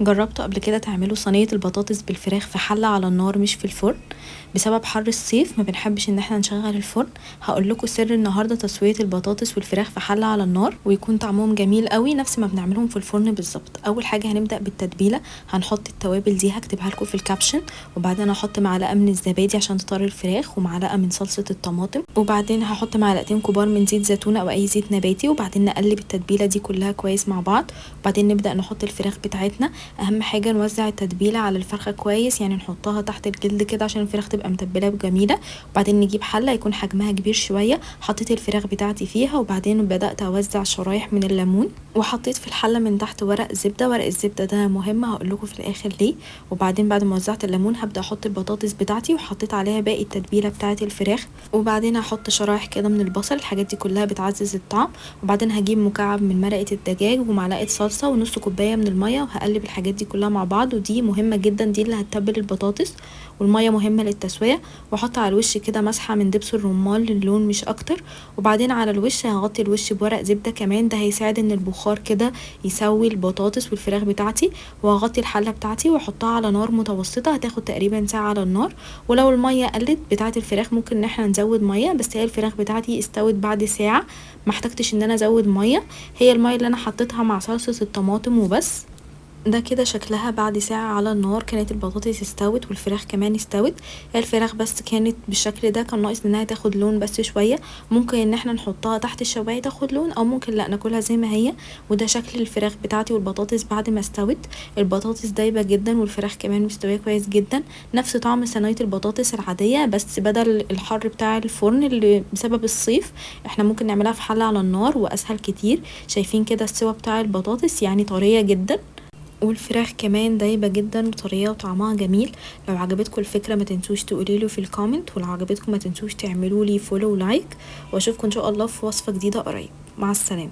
جربتوا قبل كده تعملوا صينية البطاطس بالفراخ في حلة على النار مش في الفرن؟ بسبب حر الصيف ما بنحبش ان احنا نشغل الفرن. هقول لكم سر النهارده تسوية البطاطس والفراخ في حلة على النار ويكون طعمهم جميل قوي نفس ما بنعملهم في الفرن بالظبط. اول حاجة هنبدأ بالتتبيلة، هنحط التوابل دي هكتبها لكم في ال caption، وبعدين هحط معلقة من الزبادي عشان تطري الفراخ، ومعلقة من صلصة الطماطم، وبعدين هحط معلقتين كبار من زيت زيتون او اي زيت نباتي، وبعدين نقلب التتبيلة دي كلها كويس مع بعض، وبعدين نبدأ نحط الفراخ بتاعتنا. اهم حاجة نوزع التتبيلة على الفرخة كويس، يعني نحطها تحت الجلد كده عشان الفراخ تبقى متبلة وجميلة. وبعدين نجيب حلة يكون حجمها كبير شوية، حطيت الفراخ بتاعتي فيها، وبعدين بدأت اوزع شرايح من الليمون، وحطيت في الحلة من تحت ورق زبدة. ورق الزبدة ده مهم هقول لكم في الاخر ليه. وبعدين بعد ما وزعت الليمون هبدأ احط البطاطس بتاعتي، وحطيت عليها باقي التتبيلة بتاعت الفراخ، وبعدين هحط شرايح كده من البصل. الحاجات دي كلها بتعزز الطعم. وبعدين هجيب مكعب من مرقة الدجاج ومعلقة صلصة ونص كوباية من المية، وهقلب الحاجات دي كلها مع بعض. ودي مهمة جدا، دي اللي هتتبل البطاطس، والمية مهمة للتسوية. واحط على الوش كده مسحة من دبس الرمان للون مش اكتر. وبعدين على الوش هغطي الوش بورق زبدة كمان، ده هيساعد ان البخار كده يسوي البطاطس والفراخ بتاعتي. وهغطي الحلة بتاعتي واحطها على نار متوسطة، هتاخد تقريبا ساعة على النار. ولو المية قلت بتاعت الفراخ ممكن ان احنا نزود مية، بس هي الفراخ بتاعتي استوت بعد ساعة، ما احتجتش ان انا ازود مية، هي المية اللي انا حطيتها مع صلصة الطماطم وبس. ده كده شكلها بعد ساعة على النار، كانت البطاطس استوت والفراخ كمان استوت. هي الفراخ بس كانت بالشكل ده، كان ناقص انها تاخد لون بس شوية. ممكن ان احنا نحطها تحت الشواية تاخد لون، او ممكن لا ناكلها زي ما هي. وده شكل الفراخ بتاعتي والبطاطس بعد ما استوت. البطاطس دايبة جدا والفراخ كمان مستوية كويس جدا، نفس طعم صينية البطاطس العادية، بس بدل الحر بتاع الفرن اللي بسبب الصيف احنا ممكن نعملها في حلة على النار واسهل كتير. شايفين كده السوا بتاع البطاطس يعني طرية جدا، والفراخ كمان دايبة جدا وطرية وطعمها جميل. لو عجبتكم الفكرة ما تنسوش تقولي لي في ال comment، ولو عجبتكم ما تنسوش تعملوا لي follow و like، واشوفكم ان شاء الله في وصفة جديدة قريب. مع السلامة.